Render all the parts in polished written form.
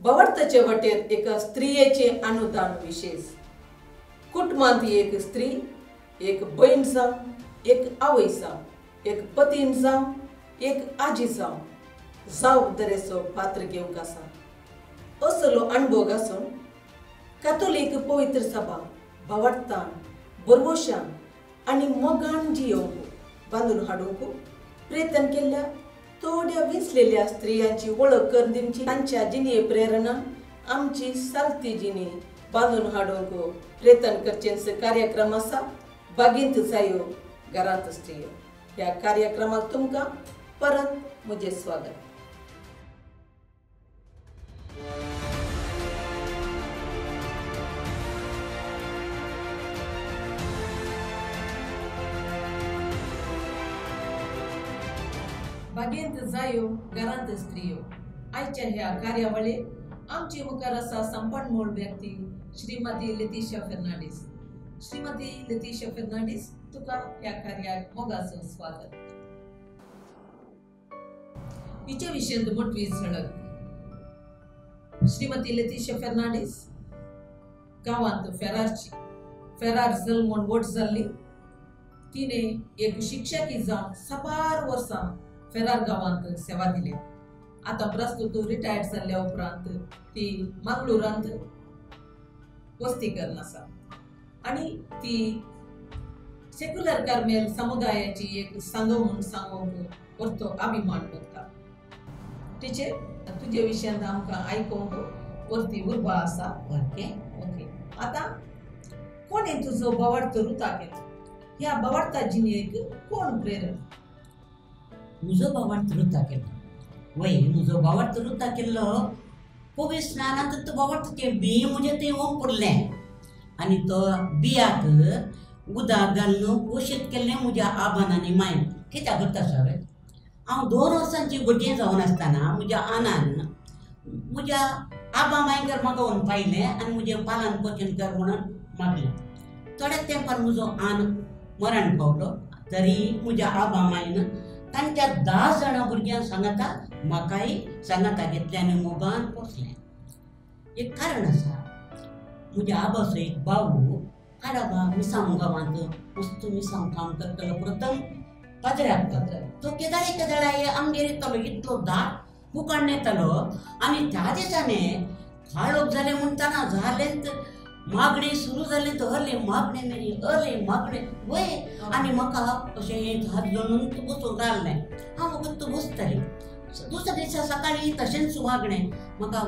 भावार्थाचे वटेर एका स्त्रियेचे अनुदान विशेष। कुटुंबांत एक स्त्री, एक भयण जावं, एक आवय जावं, एक पतीन जावं, एक आजी जावं, जबाबदारेचो पात्र घेवंक आसा असलो अणभोग आसून कातोलीक पवित्र सभा भावार्थान, भरवशान आनी मोगान जियोवंक बांदून हाडूंक प्रयत्न केल्ल्या थोड्या विंचलेल्या स्त्रियांची वळख करून दिवची, तांच्या जिणये प्रेरणा आमची सालती जिणी बांदून हाडूंक प्रयत्न करचेंच कार्यक्रम आसा बागींत जायो घरांत स्त्रियो। ह्या कार्यक्रमाक तुमकां परत म्हजें स्वागत। बागेंत जायो घरांत स्त्रियो आयच्या ह्या कार्यावळीक आमचे मुखार आसा संपन्नमोल व्यक्ती श्रीमती लतीशा फर्नांडीस। श्रीमती लतीशा फर्नांडीस, तुका ह्या कार्याक मोगाचो स्वागत। हिचे विशयंत मोटवी झळक। श्रीमती लतीशा फर्नांडीस गांवांत फेरारची, फेरार जल्मून व्हड जाल्ली। तिणे एक शिक्षकी जावन साबार वर्सां फेरार गांवांत सेवा दिल्या। आतां प्रस्तुत रिटायर्ड जाल्ल्या उपरांत ती मंगळूरांत वस्ती करून आसा आनी ती सेक्युलर कार्मेल समुदायाची एक सांगो म्हूण सांगूंक परतो अभिमान करता। टिचर, तुजे विशयांत आमकां आयकूंक वरती उर्बा आसा। ओके ओके, आतां कोणें तुजो भावार्थ रुता केलो? ह्या भावार्था जिणेक कोण प्रेरण? म्हजो भावार्थ रुता केलो वय, म्हजो भावार्थ रुता केल्लो पवित्र स्नानांत तो भावार्थाचें बीं म्हजें थंय ओंकुरलें आनी तो बियाक उदक घालून पोशीत केल्लें म्हज्या आबान आनी मायन। कित्याक करता सर, हांव 2 वर्सांची भुरगें जावन आसतना म्हज्या आनान म्हज्या आबा मांयकर म्हाका व्हरून पायलें आनी म्हजें पालन पोशण कर म्हणून मागलें। थोड्या तेंपार म्हजो आन मरण पावलो, तरी म्हज्या आबा मायन तांच्या 10 जाणां भुरग्यांक सांगाता म्हाकाय सांगाता घेतलें आनी मोगान पोसलें। एक कारण आसा, म्हज्या आबाचो एक बाबू काडाबा मिसांव गांवांत वस्तू मिसांव काम करतलो, प्रथम पाद्र्याक तो केदाळे केदाळे आमगेर येतालो, इतलो दाट मुखार येतालो आनी त्या दिसांनी काळोख जालें म्हणटाना जालेंच मागणें सुरू जालें तर हरलें मागणें मेरी हरलें मागणें वय आनी म्हाका अशें हात जोडून बसूंक घाललें। हांव फक्त बसतालें। दुसऱ्या दिसा सकाळीं तशेंच मागणें म्हाका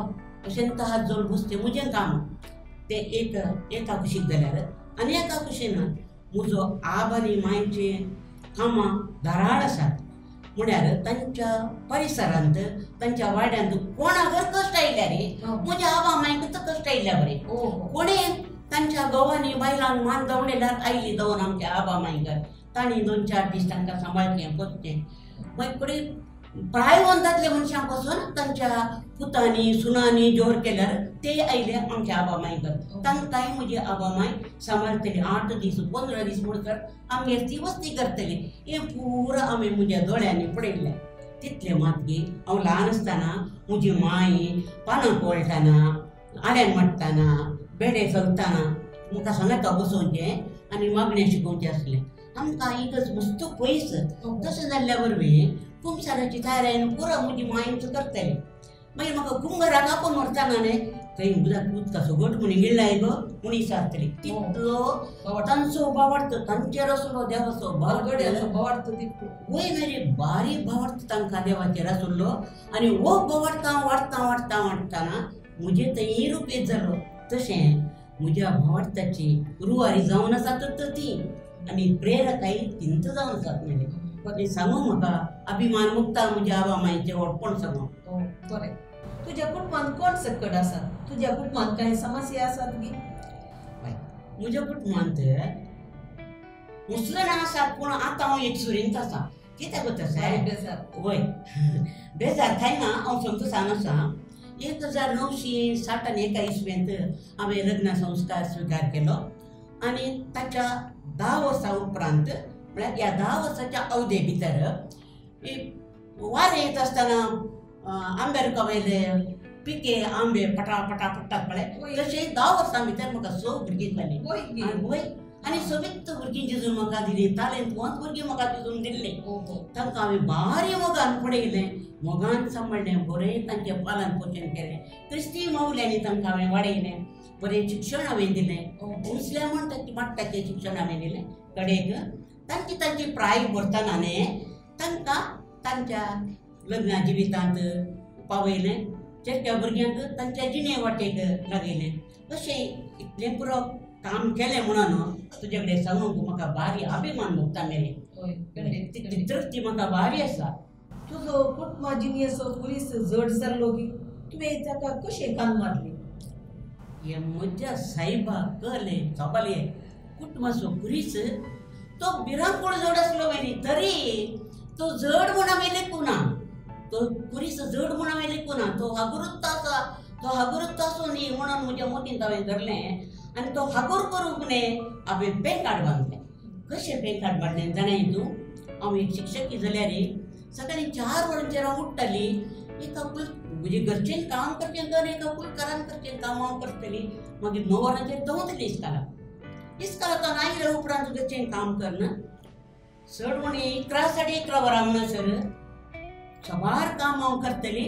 अशेंच हात जोडून बसचें म्हजें काम तें एक एका कुशीक जाल्यार आनी एका कुशीन म्हजो आब आनी मांयचें कामां धाराळ आसात, म्हळ्यार तांच्या परिसरांत तांच्या वाड्यांत कोणाक कश्ट आयल्यार म्हज्या आबा मांयक कश्ट आयल्या बरें, कोणें तांच्या घोवांनी बायलांक मान दवणेल्यार आयली दवरून आमच्या आबा मांयकर तांणी 2-4 दीस तांकां सांबाळचें पोसचें। मागीर फुडें प्रायवंत जातले मनशां पासून तांच्या पुतांनी सुनांनी जोर केल्यार ते आयले आमच्या आबा मांयकर, तांकांय म्हजी आबा मांय सांबाळटली। 8 दीस 15 दीस म्हणसर आमगेर ती वस्ती करतली, हें पुरो आमी म्हज्या दोळ्यांनी पळयल्लें। तितलें मात गे हांव ल्हान आसतना म्हजी मांय पानां कोळटाना, आल्यान वांट्टाना, बेडे चलतना म्हाका सांगाता बसोवचें आनी मागणें शिकोवचें आसलें। आमकां एकच मस्त पयस तशें जाल्ल्या वरवीं कुमसाराची तयारी पुरो म्हजी मांयच करतली। मागीर म्हाका कुंबराक आपोवन व्हरतना न्ही थंय उदक उदकाचो घट म्हूण गिळ्ळाय गो म्हूण विचारतली, तितलो तांचो भावार्थ तांचेर आसलो देवाचो भावार्थ वय मेरे बारीक भावार्थ तांकां देवाचेर आसलो आनी हो भावार्थ हांव वाडटा वाडटा वाडटना म्हजे थंय रुपेत जालो। तशें म्हज्या भावार्थाची रुवारी जावन आसा तर ती आनी प्रेरकाय तिंत जावन आसात मेरे सांगू म्हाका अभिमान मुक्ता म्हज्या आबा मांयचें व्हडपण सांगू। बरें, तुज्या कुटुंबांत कोण सकट आसात? तुज्या कुटुंबांत कांय समस्या आसात गी? म्हज्या कुटुंबांत मुसलमान आसात, पूण आतां हांव एक सुरींत आसा। कित्याक वता सायब? वय बेजार जायना, हांव समजून सांग आसा। 1961 इसवेंत हांवें लग्न संस्कार स्विकार केलो आनी ताच्या 10 वर्सां उपरांत म्हळ्यार ह्या 10 वर्साच्या अवधे भितर वारें येत आसतना आंबेरका वयले पिके आंबे पटा पटा पडटात पळय तशें 10 वर्सां भितर म्हाका 6 भुरगीं जालीं. वय आनी सोबीत भुरगीं जेजून म्हाका दिली, तालेंतवंत भुरगीं म्हाका जेजून दिल्लीं. तांकां हांवें बारी मोगान फुडयलें, मोगान सांबाळ्ळें, बरें तांचें पालन पोशण केलें, क्रिस्ती मावल्यांनी तांकां हांवें वाडयलें, बरें शिक्षण हांवें दिलें, उंचलें म्हण माट्टाचें शिक्षण हांवें दिलें. कडेक तांची तांची प्राय भरतना न्ही तांकां तांच्या लग्ना जिवितांत पावयलें, चेडक्या भुरग्यांक तांच्या जिणे वाटेक लागयलें. अशें इतलें पुरो काम केलें म्हणून तुजे कडेन सांगूंक म्हाका भारी अभिमान भोगता मेरे, तितली तृप्ती म्हाका भारी आसा. तुजो कुटुंबा जिणेचो पुलीस जड जाल्लो की तुवें ताका कशें कान मारली? हे म्हज्या सायबा कळ्ळें चोबाले कुटुंबाचो पुलीस तो भिरांकूळ जड आसलो मेरी, तरी तो जड म्हूण हांवें लेखूं ना, तो पुलीस जड म्हूण हांवें लेखूं ना, तो हागुरूच आसा, तो हागुरूच आसूं न्ही म्हणून म्हज्या मतींत हांवें धरलें आनी तो हागूर करूंक न्ही हांवें पॅन कार्ड बांदलें. कशें पॅन कार्ड बांदलें जाणाय तूं? हांव एक शिक्षकी जाल्यार सकाळीं 4 वरांचेर हांव उठ्ठाली, एका म्हजें घरचें काम करचें कर, एका कुलकारान करचें काम हांव करतली, मागीर 9 वरांचेर दवरतली इस्कालाक. इस्कालाक आयल्या उपरांत घरचें काम करना चड म्हण 11 साडे 11 वरां म्हणसर सबार काम हांव करतली.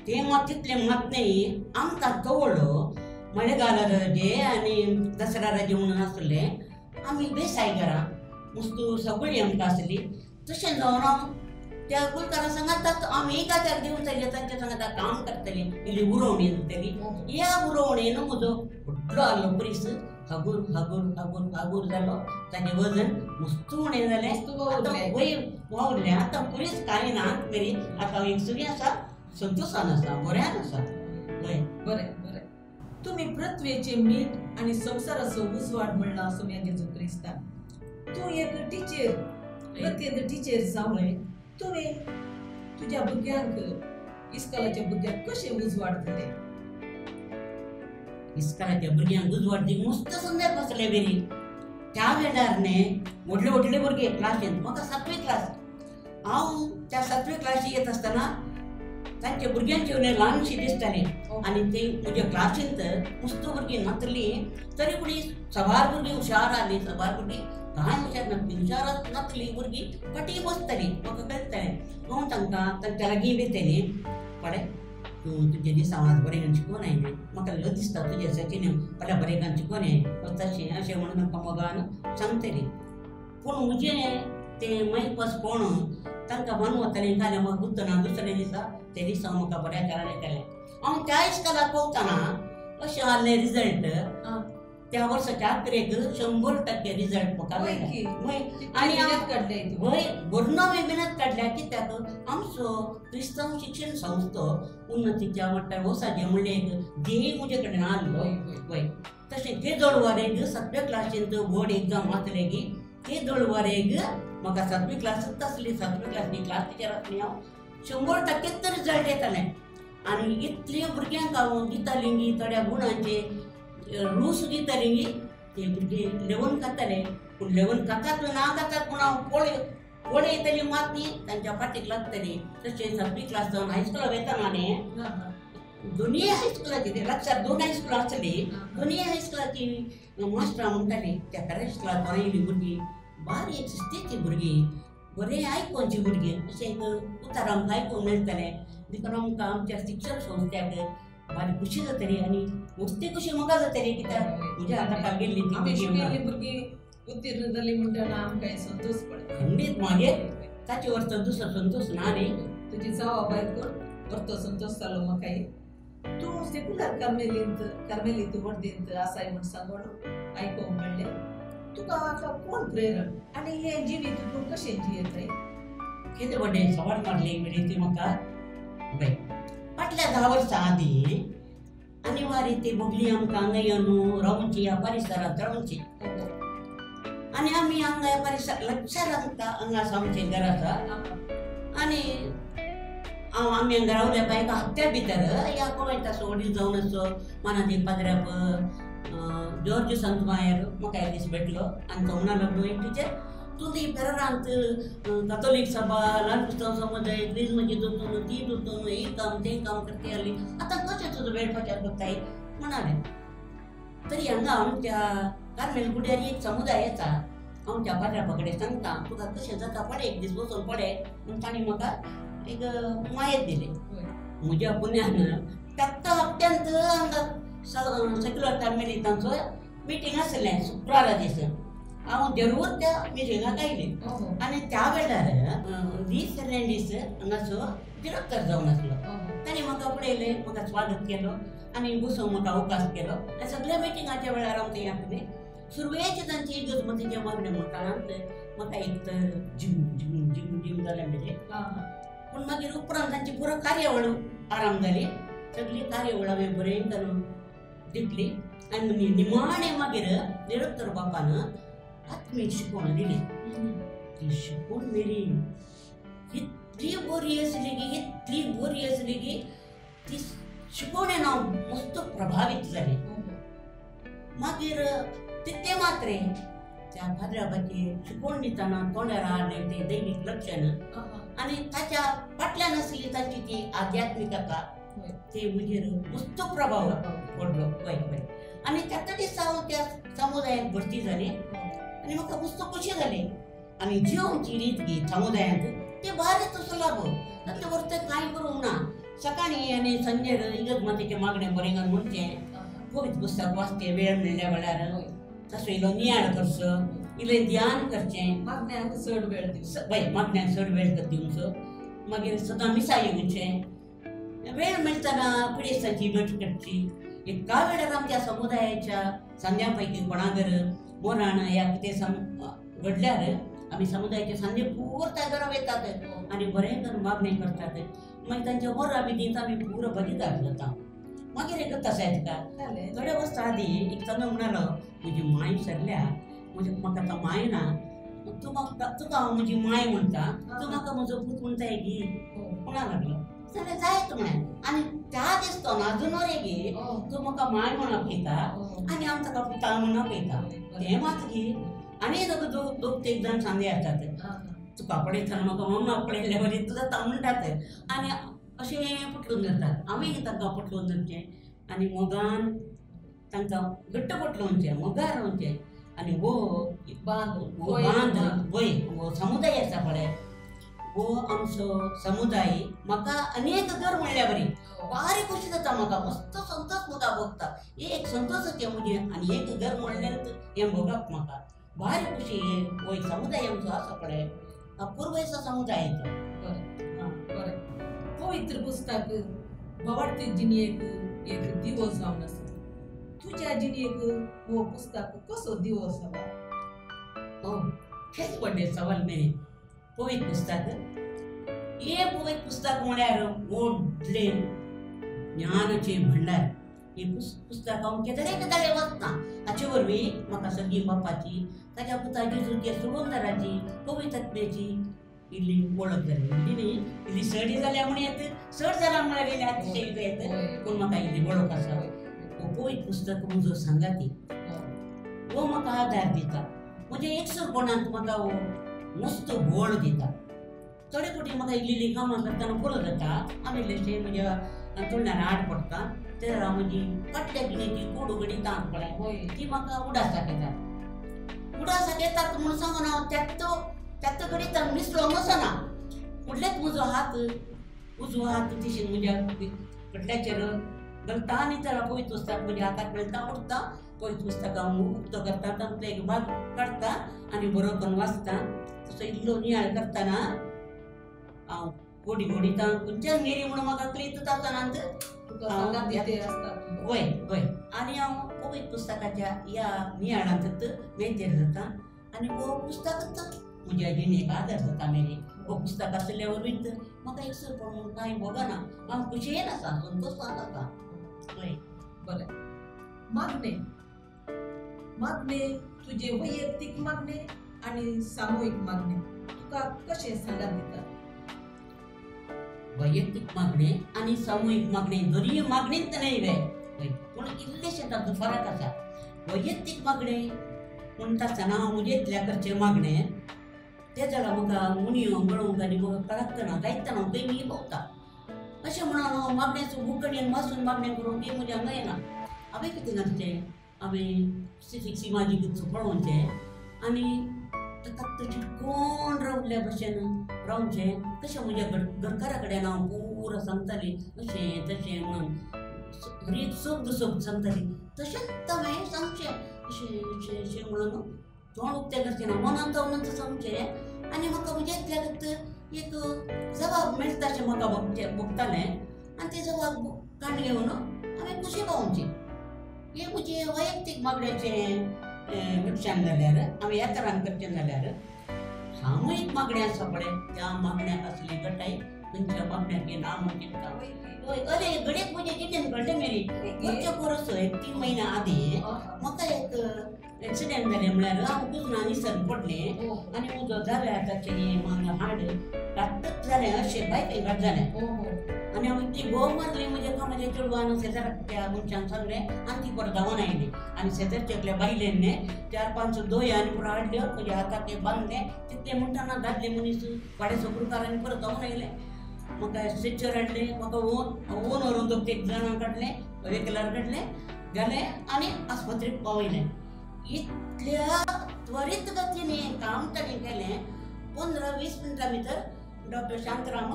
तें मात तितलें मात न्ही, आमकां तवळो मळेगाल रजे आनी दसरा रजे म्हणून आसले, आमी बेसाय घरां मुस्तू सगळीं आमकां आसली. तशें जावन हांव त्या कुलकारां सांगात आमी एकाद्याक दिवन जाल्यार तांच्या सांगाता काम करतली, इल्ली उरोवणी जातली. ह्या उरोवणेन म्हजो व्हडलो आहलो पुरीस हागूर हागूर हागूर हागूर जालो, ताजें वजन मुस्तू उणें जालें, वय वावरलें. आतां पुरीस कांय ना मेरी, आतां हांव एक सुरी आसा, संतोशान आसा, बऱ्यान आसा. वय बरें बरें. तुमी पृथ्वेचे मीठ आनी संवसाराचो उजवाड म्हणला सोम्या जेजू क्रिस्तान. तूं एक टिचर, पृथ्वेंत टिचर जावन तुवें तुज्या भुरग्यांक, इस्कोलाच्या भुरग्यांक कशें उजवाड दिले? इस्कोलाच्या भुरग्यांक उजवाड दिवंक मस्त सुंदर बसले बेरी. त्या वेळार न्ही व्हडले व्हडले भुरगे क्लासींत, म्हाका 7वी क्लास, हांव त्या 7वी क्लासी येत आसतना तांच्या भुरग्यांची ल्हानशी दिसताली आनी ते म्हज्या क्लासींत मुस्त भुरगीं नातली, तरी पूण सबार भुरगीं हुशार आहली, सबार भुरगीं कांय हुशार नासली, हुशार नातली भुरगीं फाटीं बसतालीं. म्हाका कळटालें, हांव तांकां तांच्या लागीं वेतालीं, पळय तूं तुजे दिसा आज बरें घालून शिकोन आयलें, म्हाका लज दिसता तुजें सचिन पळय बरें घालून शिकोन आयलें तशें अशें म्हणून म्हाका मोगान सांगतली. पूण म्हजें तें मायपास कोण तांकां मानवतालें काल्यां म्हाका गुत्तना दुसऱ्या दिसा ते दिसा म्हाका बऱ्या घरान येतालें. हांव त्या इस्कोलाक पावतना अशें आहलें रिजल्ट, त्या वर्साच्या अखेरेक 100% रिजल्ट म्हाका मेळ्ळें. आनी वय बरो हांवें मेहनत काडल्या, कित्याक आमचो क्रिस्तांव शिक्षण संस्थो उन्नतीच्या म्हणटा वसाचें म्हणलें एक ध्येय म्हजे कडेन आहलो. वय तशें ते दळवारेक 7व्या क्लासींत बोर्ड एग्जाम आसले की ते दळवारेक म्हाका 7वी क्लासींत आसली, 7वी क्लासी क्लास टिचर आसली हांव, 100% रिजल्ट येतालें. आनी इतले भुरग्यांक हांव दितालीं गी थोड्या गुणांचे रूस दितालीं गी ते भुरगे लेवन खाताले, पूण लेवन खातात ना खातात पूण हांव पळयतली मात न्ही तांच्या फाटीक लागतली. तशें 7वी क्लास जावन हायस्कुलाक वेतना न्ही दोनूय हायस्कुलाची ते लागसार 2 हायस्कुलां आसली, दोनूय हायस्कुलाची मास्टरां म्हणटालीं त्या खऱ्या इस्कुलांत आयिल्लीं भुरगीं बारीक शिस्तीची भुरगीं, बरें आयकोनची भुरगीं अशें एक उतार आमकां आयकूंक मेळटालें. देखून आमकां आमच्या शिक्षण संस्थ्याक भारी खुशी जातली आनी मोस्ती खुशी म्हाका जातली, कित्याक म्हज्या हाता गेल्ली ती भुरगीं उत्तीर्ण जाली म्हणटना आमकां संतोष पडटा. खंडीत मागीर ताचे वरतो दुसरो संतोष ना न्ही. तुजी जावा बायको वरतो संतोष जालो म्हाका. तूं सेकुलार कार्मेलींत कार्मेलींत वर्दींत आसाय म्हण सांगून आयकूंक मेळ्ळें. तुका आतां कोण प्रेरण आनी हें जिवीत तूं कशें जियेताय? केदें व्हडलें सवाल मारलें मेळ्ळी ती म्हाका. बाय फाटल्या 10 वर्सां आदीं अनिवार्य ती भोगली आमकां हांगा येवन रावची ह्या परिसरांत रावची, आनी आमी हांगा ह्या परिसर लागसार आमकां हांगा आसा आमचें घर आसा आनी हांव आमी हांगा रावल्या पळय एका हप्त्या भितर ह्या गोंयताचो वडील जावन आसो मानादीक पाद्र्याप जॉर्ज संतमायर म्हाका एक दीस भेटलो आनी तो म्हणा लागलो, एक टिचर तूं ती फेरारांत कातोलीक सभा ल्हान क्रिस्तांव समुदाय क्रिज्माची दोतोन ती दोतोन हे काम तें काम करते आसली आतां कशें तुजो वेळ पाचार करताय म्हणालें. तरी हांगा आमच्या कार्मेल गुड्यार एक समुदाय आसा, हांव त्या पाद्रा कडेन सांगता तुका कशें जाता पळय, एक दीस वचून पळय म्हूण तांणी म्हाका एक मायत दिली. म्हज्या पुण्यान त्याच हप्त्यांत हांगा सेक्युलर कार्मेलितांचो मिटींग आसलें शुक्रारा दीस. हांव जरूर त्या मिटिंगाक आयलें आनी त्या वेळार ली फेर्नांडीस हांगाचो डिरेक्टर जावन आसलो. ताणें म्हाका पळयलें, म्हाका स्वागत केलो आनी बसून म्हाका अवकाश केलो. आनी सगळ्या मिटिंगाच्या वेळार हांव थंय आसलें. सुरवेचे तांची इगर्जमतीचें मागणें म्हणटात म्हाका एक तर जिम जिम जिम जिम जालें म्हजें. पूण मागीर उपरांत तांची पुरो कार्यावळ आराम जाली, सगळी कार्यावळ हांवें बरें करून दितली. आनी निमाणें मागीर निरंतर बापान आत्मीक शिकवण दिली. ती शिकवण मेरी इतली बरी आसली की इतली बरी आसली की ती शिकवणेन हांव मस्त प्रभावीत जालें. मागीर तितलें मात्रें त्या पाद्राबाची शिकवण दितना तोंडार हाडलें तें दैवीक लक्षण आनी ताच्या फाटल्यान आसली ताची ती आध्यात्मिकता, ते म्हजेर मस्त प्रभाव पडलो. वय वय. आनी त्याच दिसा हांव त्या समुदायांत भरती जालें आनी म्हाका मस्त खोशी जाली. आनी जिवची रीत गी समुदायांत ते भारी तसो लागो तातूंत वर्त कांय करूंक ना. सकाळीं आनी संजेर इगर्ज मातेचें मागणें बरें घालून म्हणचें, पवित्र पुस्तक वाचचें वेळ मेळ्ळ्या वेळार, तसो इल्लो नियाळ करचो, इल्लें ध्यान करचें, मागण्यांक चड वेळ दिवचो. वय, मागण्यांक चड वेळ दिवचो. मागीर सदां मिसा येवचें, वेळ मेळटना पिडेस्तांची भेट करची. एका वेळार आमच्या समुदायाच्या सांद्या पैकी कोणागर मोराण या कितें घडल्यार आमी समुदायाचे सांजे पुरता घरा वयतात आनी बरें करून मागणें करतात. मागीर तांच्या मोरा विधींत आमी पुरो भागीदार जाता. मागीर एक तशें का थोड्या वर्सां आदीं एक चलो म्हणालो, म्हजी माय सरल्या, म्हजे म्हाका आतां माय ना, तूं म्हाका तुका हांव म्हजी माय म्हणटा, तूं म्हाका म्हजो पूत म्हणटाय गी म्हणा लागलो. जाल्यार जायत म्हळें. आनी त्या दीस तो नाजून रे गी तूं म्हाका माय म्हण आपयता आनी हांव ताका पुता म्हण आपयता तें मात गी. आनी दोग दोग तीग जाण सांदे आसतात, तुका पळयतना म्हाका मम्मा पळयल्ले वरी तुका जाता म्हणटात आनी अशें पटलून धरतात. आमी तांकां पटलून धरचें आनी मोगान तांकां घट्ट पटलोवचें, मोगार रावचें. आनी हो बांद वय हो समुदाय आसा पळय, हो आमचो समुदाय म्हाका अनेक घर म्हणल्या बरी भारी खोशी जाता. म्हाका मस्त संतोष म्हाका भोगता, एक संतोषाचें म्हजें आनी एक घर म्हणल्यार हें भोगप म्हाका भारी खोशी. हो एक समुदाय आमचो आसा पळय, अपुर्वेचो समुदाय तो. बरें बरें. पवित्र पुस्तक भवार्थी जिणेक एक दिवो जावन आसा. तुज्या जिणेक हो पुस्तक कसो दिवो जाला? हो हेच व्हडलें सवाल न्ही. पवित्र पुस्तक हें पवित्र पुस्तक म्हळ्यार व्हडलें ज्ञानाचें भंडार. हें पुस्तक हांव केदळे केदळे वाचता. हाचे वरवीं म्हाका सगळी बापाची, ताच्या पुता जेजूचे सोडूनदाराची, पवित्र आत्म्याची इल्ली वळख जाली. इल्ली न्ही, इल्ली सडी जाल्या म्हण येत, चड जाला म्हळ्यार इल्ली अतिशय येत, पूण म्हाका इल्ली वळख आसा. हो पवित्र पुस्तक म्हजो सांगाती, हो म्हाका आदार दिता, म्हज्या एकसुरपणांत म्हाका हो मस्त बळ दिता. थोडे फावटी म्हाका इल्ली इल्ली कामां करतना पुरो जाता, हांव इल्लेशें म्हज्या तोंडार आड पडटा, तर हांव म्हजी फाटल्या जिणेची कोड उगडिता पळय ती म्हाका उडासाक येतात. उडासाक येतात म्हूण सांगून हांव त्याच घडिता मिसळोंक वचना. फुडलेच म्हजो हात उजवो हात तिशेन म्हज्या कडल्याचेर घालता आनी तर पवित्र पुस्तक म्हज्या हाताक मेळटा उरता. पवित्र पुस्तक हांव उक्तो करता, तातूंतलो एक भाग काडटा आनी बरो करून वाचता. तसो इल्लो नियाळ करतना हांव गोडी गोडिता खंयच्यान मेरी म्हणून म्हाका क्लित जातना. वय वय. आनी हांव पवित्र पुस्तकाच्या ह्या नियाळांत मेतेर जाता आनी हो पुस्तकच म्हज्या जिणेक आदार जाता. मेरे हो पुस्तक आसल्या वरवीं म्हाका एकसुरपण म्हूण कांय भोगना, हांव खुशयेन आसा, संतोशान आसा. वय बरें. मागणें मागणें तुजें वैयक्तीक मागणें आनी सामुहीक मागणें तुका कशें सांगात दिता? वैयक्तीक मागणें आनी सामुहीक मागणें दोनूय मागणीच न्हय वे, पूण इल्लेशें तातूंत फरक आसा. वैयक्तीक मागणें म्हणटा आसतना हांव म्हजें इतल्या करचें मागणें ते जाल्यार म्हाका मुनियो गळोवंक आनी म्हाका कळकतना गायतना हांव थंय मी भोंवता अशें म्हणून हांव मागण्याचो बुकडेन वाचून मागणें करूंक ती म्हज्या हांगा येना. हांवें कितें करचें, हांवें क्रुसिफिक्स इमाजी पळोवचें आनी ताका चिटकोन रावल्या भशेन रावचें. तशें म्हज्या घरकारा कडेन हांव पुरो सांगतालीं अशें तशें म्हणून हर एक शब्द शब्द सांगताली. तशेंच हांवें सांगचें अशें अशें अशें म्हणून तोंड उक्तें करचें ना, मनांत जावन सांगचें आनी म्हाका म्हज्या इतल्याक एक जबाब मेळटा अशें म्हाका भोगतालें आनी ते जबाब काण घेवन हांवें खुशी पावोवची. हें म्हजें वैयक्तीक मागण्याचें नुकसान जाल्यार हांवें ह्या तरान करचें जाल्यार सामुहीक मागणें आसा पळय त्या मागण्याक आसली गटाय खंयच्या मागण्याक ना म्हूण चिंता. हय, अरे घडयेक म्हजें जिणेन घडलें मेरी करचे परस एक 3 म्हयन्या आदीं म्हाका एक एक्सिडेंट जालें. म्हळ्यार हांव कुजना निसर पडलें आनी म्हजो दाव्या हाताचें मांग हाड घातच जालें अशें बायक घाट जालें आनी हांव इतली भोव मारली म्हज्या कामाच्या चेडवान शेजाराक त्या मनशान सांगलें आनी ती परत धांवन आयली आनी शेजारच्या एकल्या बायलेन 4-5 दोय आनी पुरो हाडल्यो म्हज्या हाताक तें बांदलें. तितलें म्हणटना दादले मनीस वाड्याचो गुरुकार आनी परत धांवन आयले म्हाका स्ट्रेचर हाडलें, म्हाका ओन व्हरून दोग तीग जाणां काडलें, वेकलार काडलें घालें आनी आस्पत्रेक पावयलें. इतल्या त्वरीत गतीन हें काम ताणें केलें. 15-20 मिनटां भितर डॉक्टर शांतराम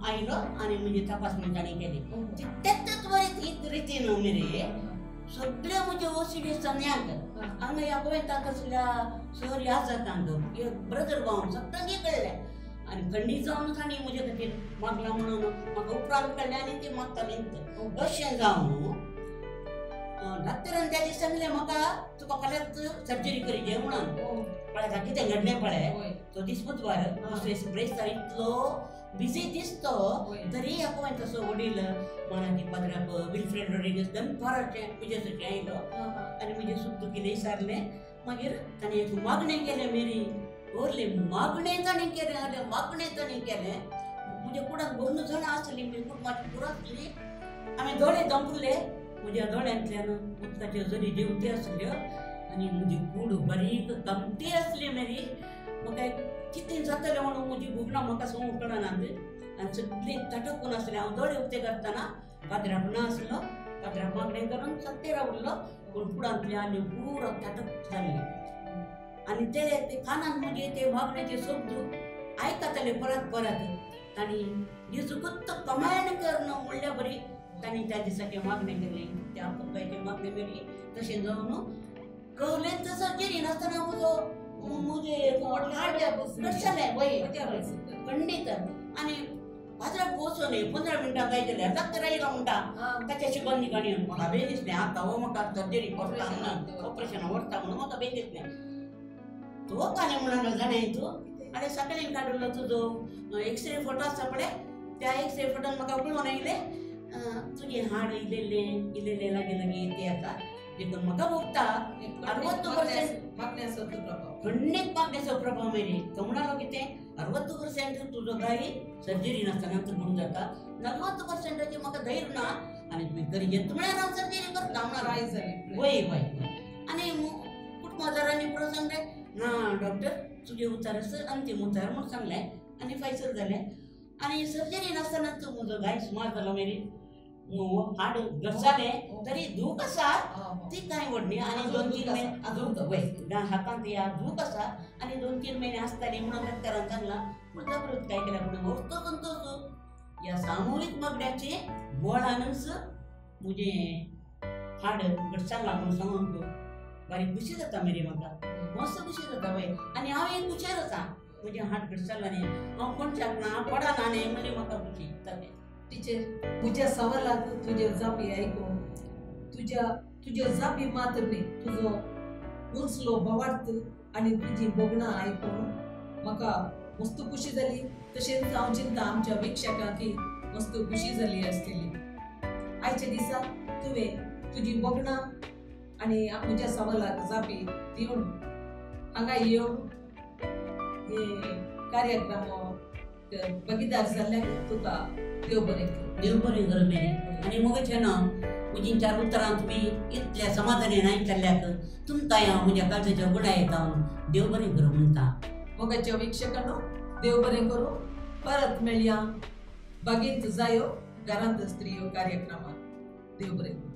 आयलो आनी म्हजी तपासणी ताणें केली. तितल्याच त्वरीत रितीन मेरे सगळे म्हजे ओसीडी सन्यांक हांगा ह्या गोंयांत आसल्या सर ह्या जातांक ब्रदर भाव सगळ्यांक कळ्ळें आनी खंडीत जावन तांणी म्हजे खातीर मागलां म्हणून म्हाका उपरांत कळ्ळें आनी ती मागताली. अशें जावन डॉक्टरान त्या दीस सांगलें म्हाका तुका फाल्यांच सर्जरी करीजे म्हणून. पळय कितें घडलें पळय, तो दीस बुधवार, दुसरे दीस ब्रेस्तार इतलो बिजी दिसतो तरी ह्या गोंयांत तसो वडील मानाची पाद्राक विल्फ्रेड रॉड्रिगीस दनपाराचें पुजेसाठी आयलो आनी म्हजें सूख दुखी विचारलें. मागीर ताणें एक मागणें केलें मेरी व्हडलें मागणें ताणें केलें, जाल्यार मागणें ताणें केलें. म्हज्या कुडांत भरून जाणां आसलीं, म्हज्या कुटुंबाची पुरो आसली. आमी दोळे दंपुले, म्हज्या दोळ्यांतल्यान उदकाच्यो जरी देंवती आसल्यो आनी म्हजी कूड बारीक कामती आसली मेरी. म्हाका कितें जातलें म्हणून म्हजी भुगणां म्हाका सांगूंक कळनात आनी सगळीं तटकून आसलें. हांव दोळे उक्ते करतना पाद्राक ना आसलो, पाद्राक मागणें करून सत्ते रावलो, पूण कुडांतलें आनी पुरो तटक जाल्लें. आनी ते कानान म्हजे ते मागण्याचे शब्द आयकताले परत परत. तांणी जेजूकूच कमायण कर म्हणल्या बरी तांणी त्या दिसाचें मागणें केलें, त्या पप्पाचें मागणें मेरी. तशें जावन कवलेंत सर्जरी नासतना म्हजो म्हजें जालें वय खंडीत. आनी पाद्राक वचून 15 मिनटां काय जाल्यार डॉक्टर आयलो म्हणटा ताच्या शिबंदी गाणी. म्हाका बेन दिसलें आतां हो म्हाका सर्जरी करता म्हणून ऑपरेशन व्हरता म्हणून म्हाका बेन दिसलें. तो काणी म्हणलो जाणां तूं आनी सकाळीं काडलो तुजो एक्सरे फोटो आसा पळय, त्या एक्सरे फोटोन म्हाका पळोवन आयलें तुजें हाड इल्लें इल्लें लागीं लागीं तें येता. देखून म्हाका भोगता 60% खंडीत मागण्याचो प्रभाव मेरी. तो म्हणालो कितें 60% तुजो गाय सर्जरी नासतना म्हणून जाता, 90% म्हाका धैर्य ना आनी तुमी करी घेत म्हळ्यार हांव सर्जरी करता म्हणा. वय वय. आनी कुटुंबादारांनी पुरो सांगलें ना डॉक्टर तुजें उतार अंतीम उतार म्हूण सांगलें आनी फायसल जालें. आनी सर्जरी नासतना म्हजो गाय सुमार जालो मेरी हाड जालें तरी दूख आसा ती कांय व्हड न्ही. आनी 2-3 म्हयने दूख वय हातांत ह्या दूख आसा आनी 2-3 म्हयने आसताली म्हणून डॉक्टरान सांगलां. पूण जागृत काय केल्या पूण वस्तू तोच ह्या सामुहीक मागण्याचे बोळानूच म्हजें हाड सांगलां म्हणून सांगूंक बारीक खुशी जाता मेरी, म्हाका मस्त खुशी जाता वय. आनी हांव एक हुशार आसा, म्हजें हाड घडसाला न्ही, हांव कोणच्याक ना पडना न्ही म्हणली म्हाका खुशी जाता. टिचर, म्हज्या सवालाक तुज्यो जापी आयकून तुज्यो जापी मात्र न्ही, तुजो उंचलो भावार्थ आनी तुजी भोगणां आयकून म्हाका मस्त खुशी जाली. तशेंच हांव चिंता आमच्या वीक्षकांक मस्त खुशी जाली आसतली. आयच्या दिसा तुवें तुजी भोगणां आनी म्हज्या सवालाक जापी दिवन हांगा येवन हे कार्यक्रम भागीदार जाल्ल्याक तुका देव बरें करूं. देव बरें करूं मेरी. आनी म्हजें ना म्हजीं 4 उतरां तुमी इतल्या समाधानी आयकल्ल्याक तुमकां हांव म्हज्या काळजाच्या गुणा येता देव बरें करूं म्हणटा. मोगाच्या वीक्षकांनो, देव बरें करूं. परत मेळया बागेंत जायो घरांत स्त्रियो कार्यक्रमात. देव बरें करूं.